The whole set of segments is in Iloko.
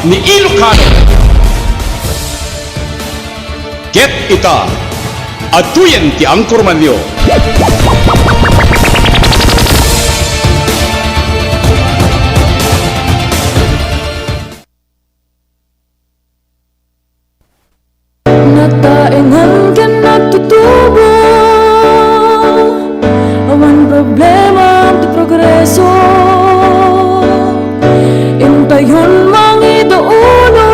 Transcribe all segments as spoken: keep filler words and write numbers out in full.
ni Ilocano. Ket ita, adtoyen ti angkormanyo. Nataengan ken nagtutubo, awan problema ti progreso. Intayon mangidaulo,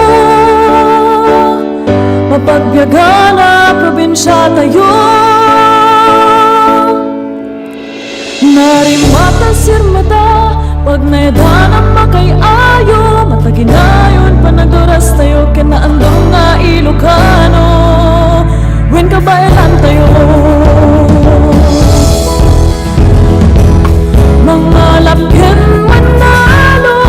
mapagbiagan a probinsiatayo. Narimata sirmata, pagnaedan a makay-ayo, mataginayon panagdurastayo ken naandor nga Ilocano. Wen kabaelantayo. Mangalap ken mannalon,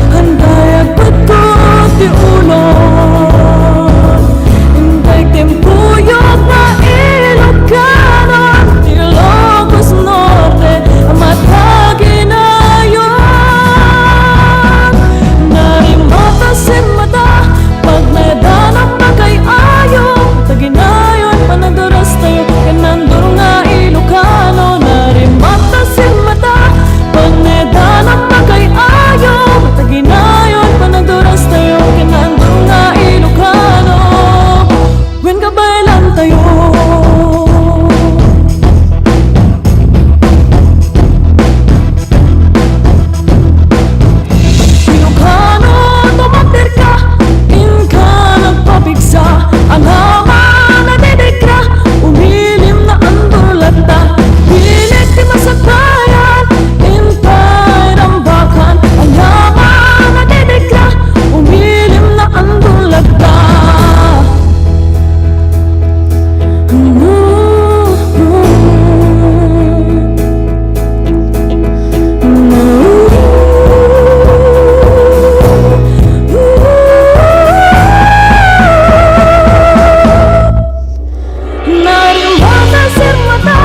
anda agpudpud ti ulo. Intay tiempoyo nga Ilocano, ti Ilocos Norte a mataginayon. Narimata sirmata, pagnaedan a makay-ayo, taginayon panagdurastayo ken naandor nga Ilocano. Narimata sirmata, pagnaedan a makay-ayo, taginayon panagdurastayo ken naandor nga Ilocano. Wen kabaelantayo. Ilocano, tumaperka, inka nagpapigsa, ania man a didigra, umilim naandor latta, bileg ti masakbayan, intay rambakan, ania man a didigra, umilim naandor latta. Narimata sirmata,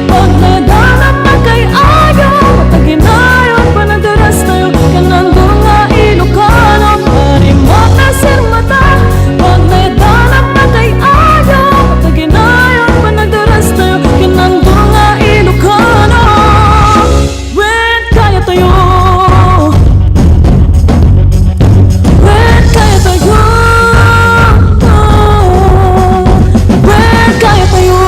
pagnaedan a makay-ayo, taginayon panagdurastayo ken naandor nga Ilocano. Narimata sirmata, pagnaedan a makay-ayo, taginayon panagdurastayo ken naandor nga Ilocano. Wen kayatayo. Wen kayatayo. Wen kayatayo.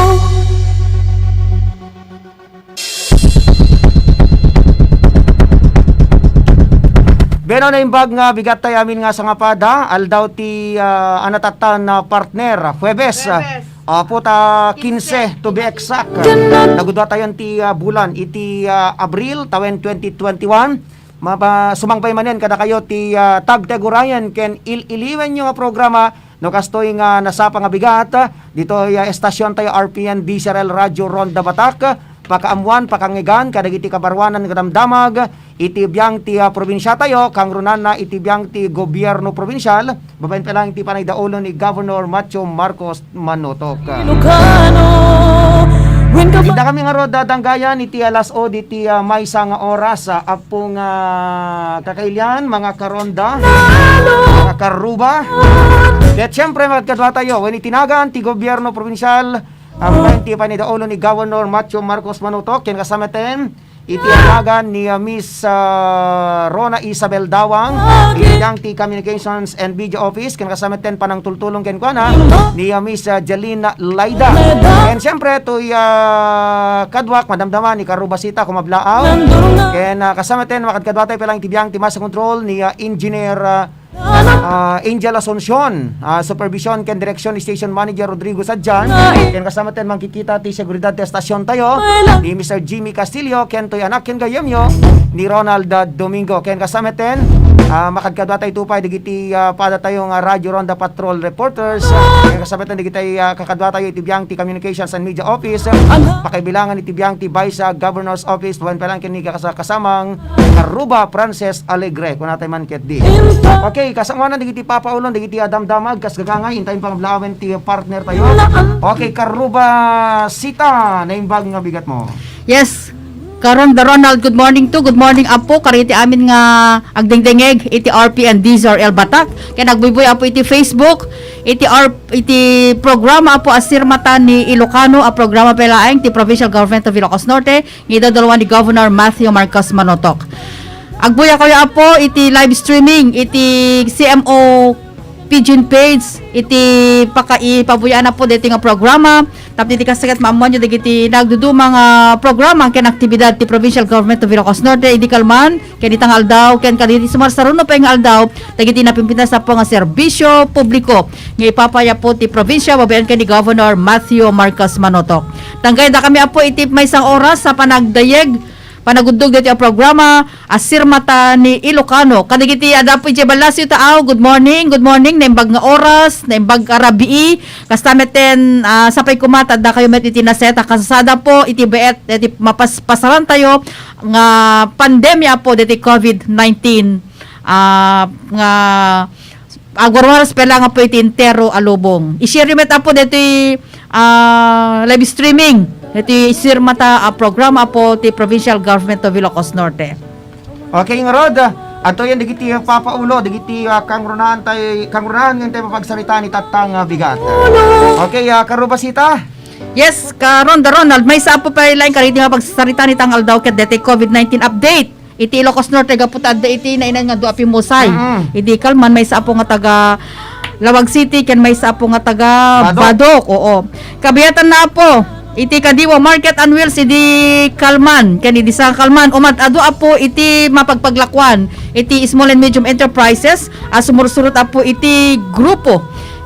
Wen, naimbag nga bigat tay amin nga sangapada, aldaw ti, ah, a natattan a partner, Huwebes, ah, Huwebes. Apo ta kinse, to be exact. Nagudua tayon ti, ah, bulan iti, ah, Abril, tawen twenty twenty-one. Maba-, sumangpay manen kadakayo ti, ah, tagtegurayan ken il-iliwenyo nga programa no kastoy nga nasapa nga bigat ditoy, ah, estasion tayo, R P N D Z R L Radio Ronda Batak. Pakaammuan, pakangngegan kadagiti kabaruanan nga damdamag iti biang ti, ah, probinsiatayo, kangrunanna iti biang ti gobierno probinsial, babaen pay laeng ti panaydaulo ni Governor Matthew Marcos Manutok. Ilocano, wen ka Indakami ngarud a danggayan iti alas o diti, ah, maysa nga oras, ah, appo nga kakailian, mga karonda, mga karuba. Ket siyempre, magkadua tayo, wen iti nagan ti gobierno probinsial, ambaen ti panaydaulo ni Governor Matthew Marcos Manutok, ken kasameten, iti anagan ni, ah, Miss, ah, Rona Isabel Dawang, iti biang ti Communications and Media Office, ken kasameten panangtultulong kenkuana ni, ah, Miss, ah, Jelina Laida. Ken siyempre, toy, ah, kaduak, madamdama ni Karuba Sita, kumablaaw. Ken, ah, kasameten, makadkadua tayo pay laeng iti biang ti Master Control ni, ah, Engineer, ah, Ah, Angel Asuncion, ah, supervision ken direksyon ni Station Manager Rodrigo Sadjan, ken kasameten mangkikita ti seguridad ti estasion tayo, ni Mister Jimmy Castillo, ken toy anak ken gayyemyo, ni Ronald, ah, Domingo, ken kasameten, ah, makadkadua tayo tupay dagiti, ah, pada tayo nga Radyo Ronda Patrol reporters, ken kasameten dagiti, ah, kakadua tayo iti biang ti Communications and Media Office, pakaibilangan iti biang ti Vice, ah, Governor's Office, wen pa lang ken ni kakasa-, kasamang Karuba Frances Alegre, kunatay man ketdi. Okay, kasangoanan dagiti papaulon, dagiti adamdamag, kas gagangay, intayin pangablaawen ti partner tayo. Okay, Karuba Sita, naimbag nga bigat mo. Yes. Karon, da Ronald, good morning to. Good morning, Apo, kariti amin nga agdengdengeg iti R P N D Z R L Batak. Ken agbuybuy, Apo, iti Facebook, iti R-, iti programa, Apo, a Sirmata ni Ilocano, a programa pay laeng ti Provincial Government of Ilocos Norte, nga idadalwa ni Governor Matthew Marcos Manotok. Agbuyakayo, Apo, iti live streaming, iti C M O Pidgin page, iti pakaipabuyaanna, Apo, daytoy nga programa. Tapno iti kasta ket maammoanyo dagiti nagduduma nga programa ken aktibidad ti Provincial Government of Ilocos Norte idi kalman ken ita nga aldaw ken kadagiti sumarsaruno pay nga aldaw dagiti napimpintas, Apo, nga serbisio publiko nga ipapay, Apo, ti probinsia babaen ken ni Governor Matthew Marcos Manotok. Tanggaydakami, Apo, iti maysa nga oras a panagdayeg, panagudnog daytoy a programa a Sirmata ni Ilocano. Kadagiti adda, Apo, idiay ballasiw taaw, good morning, good morning, naimbag nga oras, naimbag a rabii. Kasta metten, ah, sapay koma ta addakayo met iti naset a kasasada, Apo, iti baet, iti mapaspasarantayo nga pandemia, Apo, daytoy COVID nineteen, ah, nga agwarwaras pay laeng, Apo, iti entero a lubong. I-share yo met, Apo, daytoy, ah, live streaming, daytoy Sirmata a programa, Apo, ti Provincial Government of Ilocos Norte. Okay, ngarud, adtoyen dagiti papaulo, dagiti, ah, kangrunaan tay, kangrunaan nga intay mapagsaritaan ita nga bigat. Okay, ah, Karubasita? Yes, karon, da Ronald, maysa, Apo, pay laeng kadagiti mapagsaritaan ita nga aldaw ket daytoy COVID nineteen update iti Ilocos Norte gapu ta adda iti nainan nga dua a pimmusay. Mm-mm. Idi kalman, maysa, Apo, nga taga Laoag City ken maysa, Apo, nga taga Badoc. Badoc, oo. Kabiatanna, Apo, iti Kadiwa Market and Wheels idi kalman ken idi sa kalman, umad-adu, Apo, iti mapagpaglakuan iti small and medium enterprises a sumursurot, Apo, iti grupo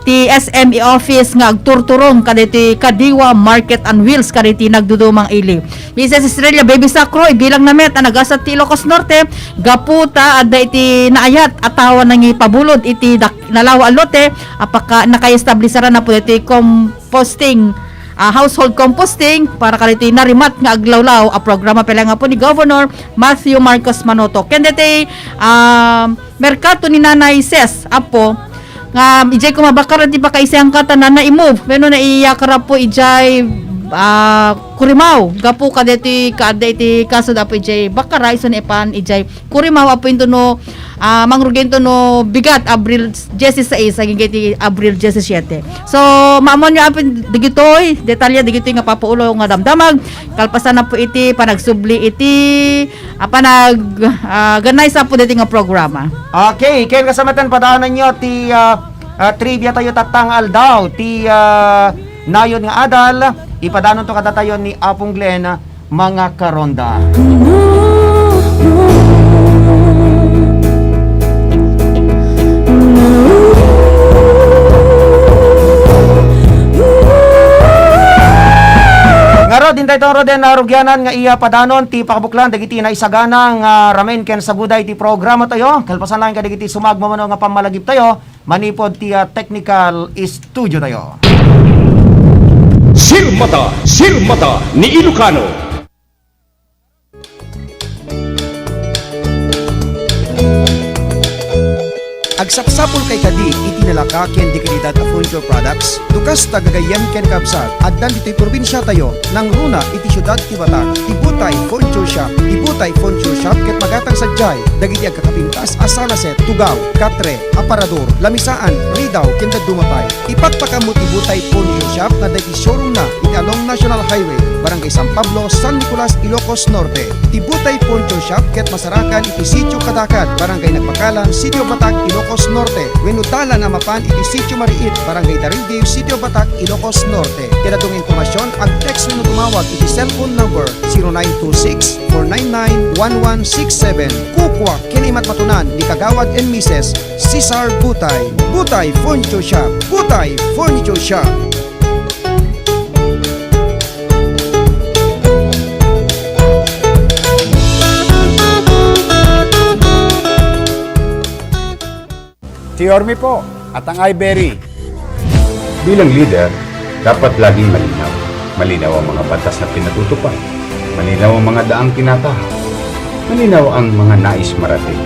ti S M E office nga agturturong kadaytoy Kadiwa Market and Wheels kadaytoy nagdudumang ili. Missus Estrella Baby Sacro, ibilangna met a nagasat ti Ilocos Norte gapu ta adda iti naayat a tawen a nangipabulod iti dak-, nalawa a lote a paka-, nakaestablisaran, Apo, iti composting, ah, household composting para kadaytoy narimat nga aglawlaw a programa pay laeng, Apo, ni Governor Matthew Marcos Manotok. Ken daytoy, ah, merkato ni Nanay Ses, Apo, nga idiay koma Bacara ti pakaisayangka ta na, na-move wenno naiyakar, Apo, idiay, ah, Curimaw. Gapu kadaytoy kaadda iti kasud, Apo, idiay Bacara, isu naipan idiay Curimaw, Apo, intono, ah, mangrugi intono bigat, Abril dieciséis, agingga iti Abril diecisiete. So, maammoanyo, Apo, dagitoy detalye, dagitoy nga papaulo nga damdamag, kalpasan, Apo, iti panagsubli iti a panag-, ah, ganay sa po daytoy nga programa. Okay, ken kasamaten, padaananyo ti, ah, ah, trivia tayo tatta nga aldaw, ti, ah, nayon nga adal, ipadanonto kadatayo ni Apong Glenn, mga karonda. Ngarud, intay tungro den narugianan nga iya padanon ti pakabuklan dagiti naisagana nga ramen ken saguda iti programa tayo. Kalpasan laeng kadagiti sumagmamano nga pammalagip tayo manipud ti, ah, technical studio tayo. Sirmata, Sirmata ni Ilocano. Agsapsapulkay kadi iti nalaka ken dekalidad a furniture products? No kasta, gagayyem ken kabsat, addan ditoy probinsiatayo, nangruna iti siudad ti Batak, ti Butay Furniture Shop. Ti Butay Furniture Shop ket magatang sadiay dagiti agkakapintas a salaset, tugaw, katre, aparador, lamisaan, ridaw, ken dadduma pay. Ipakpakaammo ti Butay Furniture Shop nga adda iti showroomna iti along National Highway, Barangay San Pablo, San Nicolas, Ilocos Norte. Ti Butay Furniture Shop ket masarakan iti Sitio Kadakad, Barangay Nagbakalan, City of Batak, Ilocos Norte, wenno dalan a mapan iti Sitio Mariit, Barangay Daringiw, City of Batak, Ilocos Norte. Ken adda nga impormasion, ag-text wenno tumawag iti cellphone number zero nine two six, four nine nine, one one six seven. Kukua ken imatmatunan ni Kagawad and Missus Cesar Butay. Butay Furniture Shop. Butay Furniture Shop. Ti Yorme po, Atang Ibery. Bilang leader, dapat laging malinaw. Malinaw ang mga batas na pinatutupad. Malinaw ang mga daang tinatahak. Malinaw ang mga nais marating.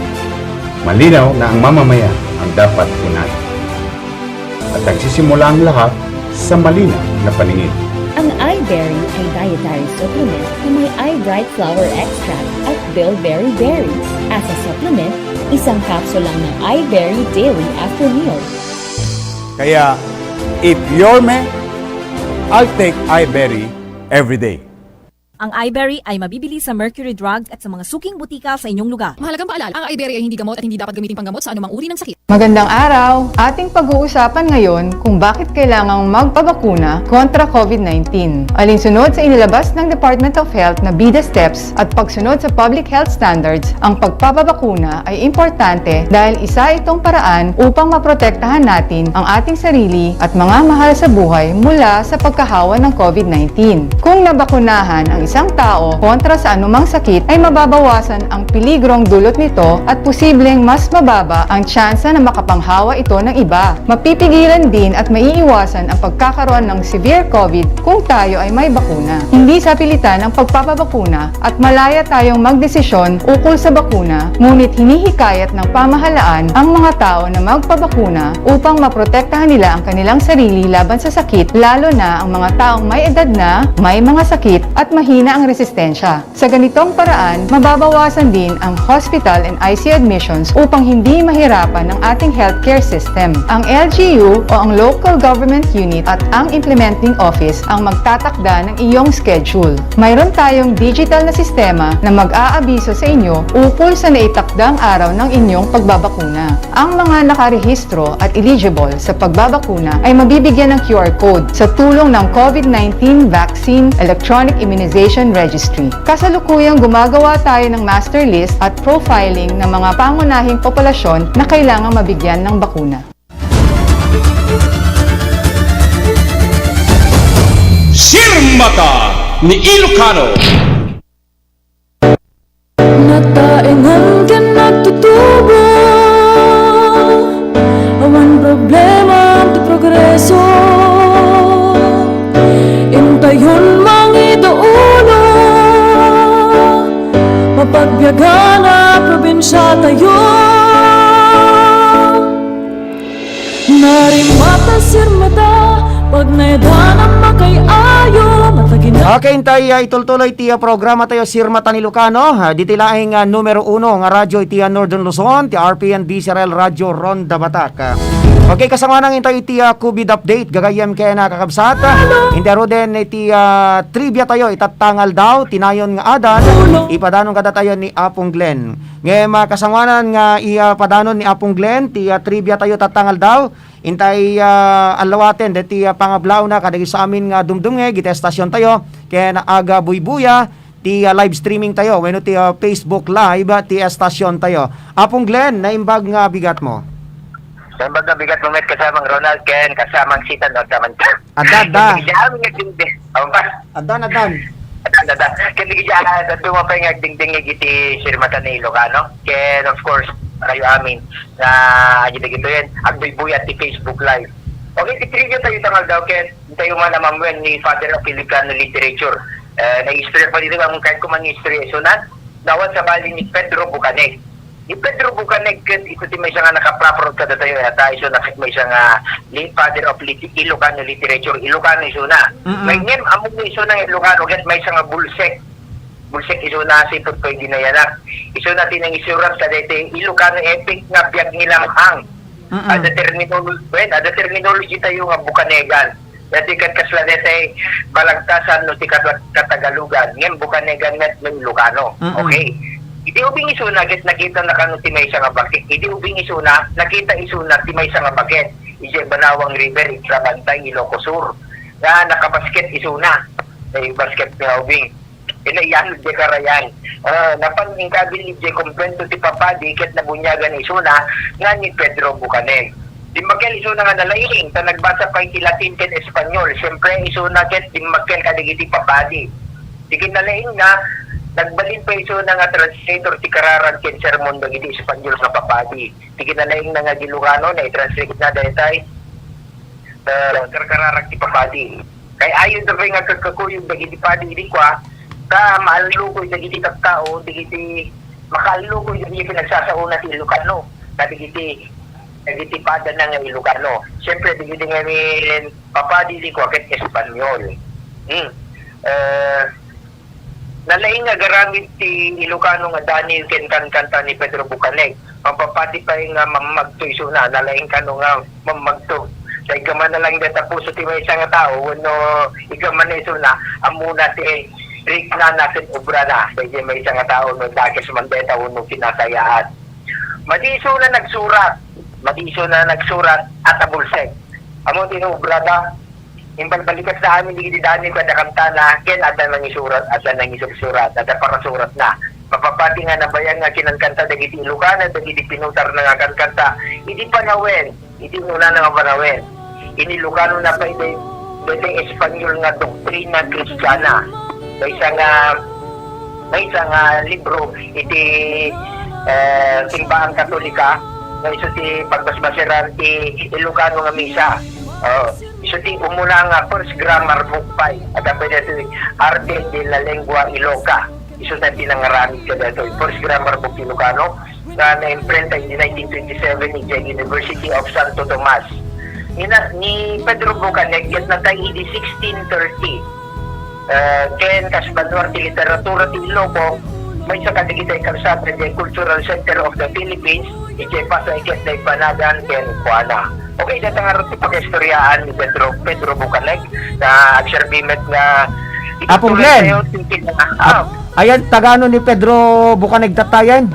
Malinaw na ang mamamayan ang dapat unahin. At nagsisimula ang lahat sa malinaw na paningin. Ang Iberry ay dietary supplement na may Eyebright Flower Extract at Bilberry Berry. As a supplement, isang capsule lang ng Iberry daily after meal. Kaya, if you're me, I'll take Iberry every day. Ang Iberry ay mabibili sa Mercury Drug at sa mga suking butika sa inyong lugar. Mahalagang paalala, ang Iberry ay hindi gamot at hindi dapat gamiting panggamot sa anumang uri ng sakit. Magandang araw! Ating pag-uusapan ngayon kung bakit kailangang magpabakuna kontra COVID nineteen. Alinsunod sa inilabas ng Department of Health na bida steps at pagsunod sa public health standards, ang pagpapabakuna ay importante dahil isa itong paraan upang maprotektahan natin ang ating sarili at mga mahal sa buhay mula sa pagkahawa ng COVID nineteen. Kung nabakunahan ang isang tao kontra sa anumang sakit, ay mababawasan ang peligrong dulot nito at posibleng mas mababa ang tsansa na makapanghawa ito ng iba. Mapipigilan din at maiiwasan ang pagkakaroon ng severe COVID kung tayo ay may bakuna. Hindi sapilitan ang pagpapabakuna at malaya tayong magdesisyon ukol sa bakuna, ngunit hinihikayat ng pamahalaan ang mga tao na magpabakuna upang maprotektahan nila ang kanilang sarili laban sa sakit, lalo na ang mga taong may edad na, may mga sakit, at mahina ang resistensya. Sa ganitong paraan, mababawasan din ang hospital and I C U admissions upang hindi mahirapan ang ating healthcare system. Ang L G U o ang Local Government Unit at ang Implementing Office ang magtatakda ng iyong schedule. Mayroon tayong digital na sistema na mag-aabiso sa inyo ukol sa naitakdang araw ng inyong pagbabakuna. Ang mga nakarehistro at eligible sa pagbabakuna ay mabibigyan ng Q R code sa tulong ng COVID nineteen Vaccine Electronic Immunization Registry. Kasalukuyang gumagawa tayo ng master list at profiling ng mga pangunahing populasyon na kailangang mabigyan ng bakuna. Sirmata ni Ilocano. Nataengan ken nagtutubo, awan problema ti progreso. Intayon mangidaulo, mapagbiagan a probinsiatayo. Narimata, sirmata, pagnaedan a makay-ayo, matagina. Okay, intay, ah, itultuloy ti, ah, programa tayo, Sirmata ni Ilocano, ah, diti laeng, ah, numero uno nga radyo iti, ah, Northern Luzon, ti R P N D C R L Radyo Ronda Batak. Ah, okay, kasangoanan intay iti, ah, COVID update, gagayyem ken, ah, kakabsat. Intay ruden iti, ah, trivia tayo, itatta nga aldaw, ti nayon nga adan, ipadanon kadatayo ni Apong Glenn. Ngem, ah, kasangoanan nga ipadanon ni Apong Glenn ti, ah, trivia tayo tatta nga aldaw. Intay, ah, allowaten deti, ah, pangablaawna kadagiti amin nga dumdumngeg iti estasion tayo ken agabuybuya ti, ah, live streaming tayo wenno ti, ah, Facebook Live ti estasion tayo. Apong Glenn, naimbag nga bigat mo? Naimbag nga bigat mo met, kasamang Ronald ken kasamang Sitan, no, taman ka. Adda, adda. Ken dagiti amin nga dingding. Awan pa. Addan, addan. Addan, addan. Ken dagiti, ah, dadduma pay nga agdingdingngeg iti Sirmata ni Ilocano. Ken, of course, kayo amin nga adi dagitoyen, agbuybuya ti Facebook Live. Okay, ti trivia tayo ta nga aldaw ket intayo man a mamwen ni Father of Ilocano Literature. Eh, naiistorya pa dito, ang kahit kuman istorya iso na, nawan sa bali ni Pedro Bucaneg. Ni Pedro Bucaneg ket isu ti maysa nga nakapaparot kadatayo, ta isu na ket maysa nga li-, father of lit-, Ilocano literature, Ilocano isuna. Mm-mm. May ngem, ammo isuna nga Ilocano ket maysa nga bulsek. Bulsek isuna, sipud pay dinayanak. Isuna ti nangisurat kadaytoy Ilocano epic nga Biag ni Lamhang. Mm-mm. Adda terminolo-, wen, adda terminology tayo nga Bucanegan. Dati ket kasla daytoy balagtasan no ti kata-, Katagalugan, ngem Bucanegan met no Ilocano. Mm-mm. Okay. Idi ubing isuna ket nakita na kano ti maysa nga baki-, idi ubing isuna, nakita isuna ti maysa nga baket idiay Banawang River, Itrabantay, Ilocos Sur, nga nakabasket isuna. May basket nga ubing. Ken iyan, diay karayan. Ah, napan inkabil idiay kumbento ti papadi ket nabuniagan isuna nga ni Pedro Bucaneg. Dimmakkel isuna nga nalaing, ta nagbasa pay ti Latin ken Espanyol. Siempre, isuna ket dimmakkel kadagiti papadi. Ti kinalaingna, nagbalin pay isuna nga translator ti kararag ken sermon dagiti Espanyol nga papadi. Ti kinalaingna nga Ilocano, naitranslate na daytay, eh, karkararag ti papadi. Kay ayon da pay nga agkakuyog dagiti padi idi kua, ta maallukoy dagiti tattao, dagiti makaallukoy dagiti pinagsasaona ti Ilocano, kadagiti, dagiti padana nga Ilocano. Siyempre, dagiti ngamin papadi idi kua ket Espanyol. Hmm. Eh, nalaing nga agaramid ti Ilocano nga Daniel ken kankanta ni Pedro Bucaneg. Mapapati pay nga mammagto isuna, nalaing kano nga mammagto. Ta iggamanna lang dayta puso ti maysa nga tao, wenno iggamanna isuna, ammona ti riknana ken obrana. Daydi maysa nga tao, no, dakes man dayta wenno kinakayaan. Madi isuna nagsurat, madi isuna nagsurat, at abulsek. Ammo ti inobrada, imbalbalikasna amin dagiti Daniel kada kantana, ken adda nangisurat, adda nangisubsurat, adda parasuratna. Mapapati nga nabayag nga kinankanta dagiti Ilocano, dagiti pinutarna nga kankanta, idi panawen, idi unana nga panawen. Inilukanona pay day-, daytoy Espanyol nga doktrina Kristiana. Maysa nga, maysa nga libro iti, eh, Simbahan Katolika, nga isu ti pagbasbaseran ti Ilocano nga Misa. Oh, isu ti umuna nga first grammar book pay. At ang pwede ito, Arte de la Lengua Iloca. Isu na pinangaramid ka dito. First grammar book Ilocano nga naimprenta in nineteen twenty-seven in the University of Santo Tomas. Ni, na, ni Pedro Bucaneg, ket natay idi sixteen thirty. Eh, ken kas banua ti literatura ti Iloko, maysa kadagiti kalsada ti Cultural Center of the Philippines, idiay Pasay ket Naibanagan ken kuana. Okay, dayta ngarud ti pakaistoriaan ni Pedro, Pedro Bucaneg, nga agserbi met nga Apong Glenn. Tayo, ti kina-, ah, Ayan, tagano ni Pedro Bucaneg tattayen?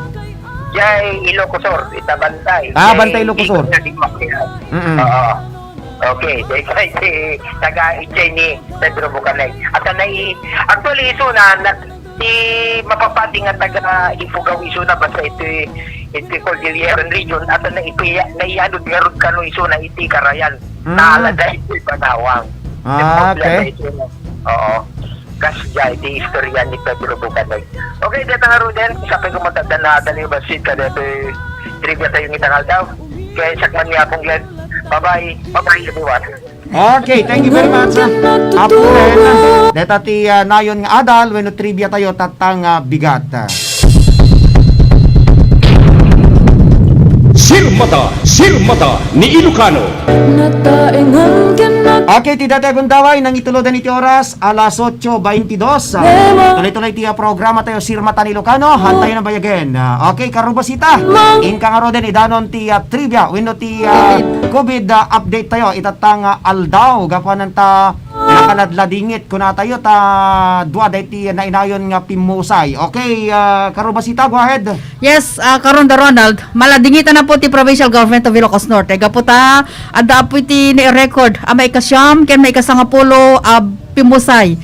Jay Ilocosur, ita Bantay. Ah, Jay Bantay Ilocosur. Ikot nga di Makias. Mm-mm. Oo. Okay, daytoy ti taga idiay ni Pedro Bucaneg. At na i-, actually, isu na, na, ti mapapati nga taga Ifugao isu na basta iti, iti Cordilleran region, at na ipi-, naianod ngarud kano isu na iti Carayan. Mm. Naalada iti Banawang. Ah, okay. Isu na. Oo. Kasdiay ti istorya ni Pedro Bucaneg. Okay, dayta ngaruden, sapay ko matagdan na adda ni Basit ka daytoy trivia tayo ngitang aldaw. Kay sakman ni Apong Glenn. Bye-bye. Bye-bye, everyone. Okay, thank you very much, ah, Apo Glenn. Dayta ti, ah, nayon nga adal, wenno trivia tayo, tatta nga bigat. Sirmata, sirmata ni Ilocano. Nataengan ken nag- Okay, ti dayta gundaway, nangitulodan iti oras, alas otso baintidos. Ah, tuloy-tuloy ti, ah, programa tayo, Sirmata ni Ilocano. Hantayo na bayagen. Ah, okay, Karubasita. Inka ngaruden, idanon ti, ah, trivia, wenno ti, ah, COVID, ah, update tayo, itatta nga aldaw, gapuanan ta nakaladladingit, kuna tayo, ta dua dayta nainayon nga pimmusay. Okay, ah, Karubasita, go ahead. Yes, ah, karon da Ronald, maladingitan na po ti Provincial Government of Ilocos Norte. Gapu ta, adda po iti nai-record, ah, maikasiam, ken maikasangapulo, ah, pimmusay.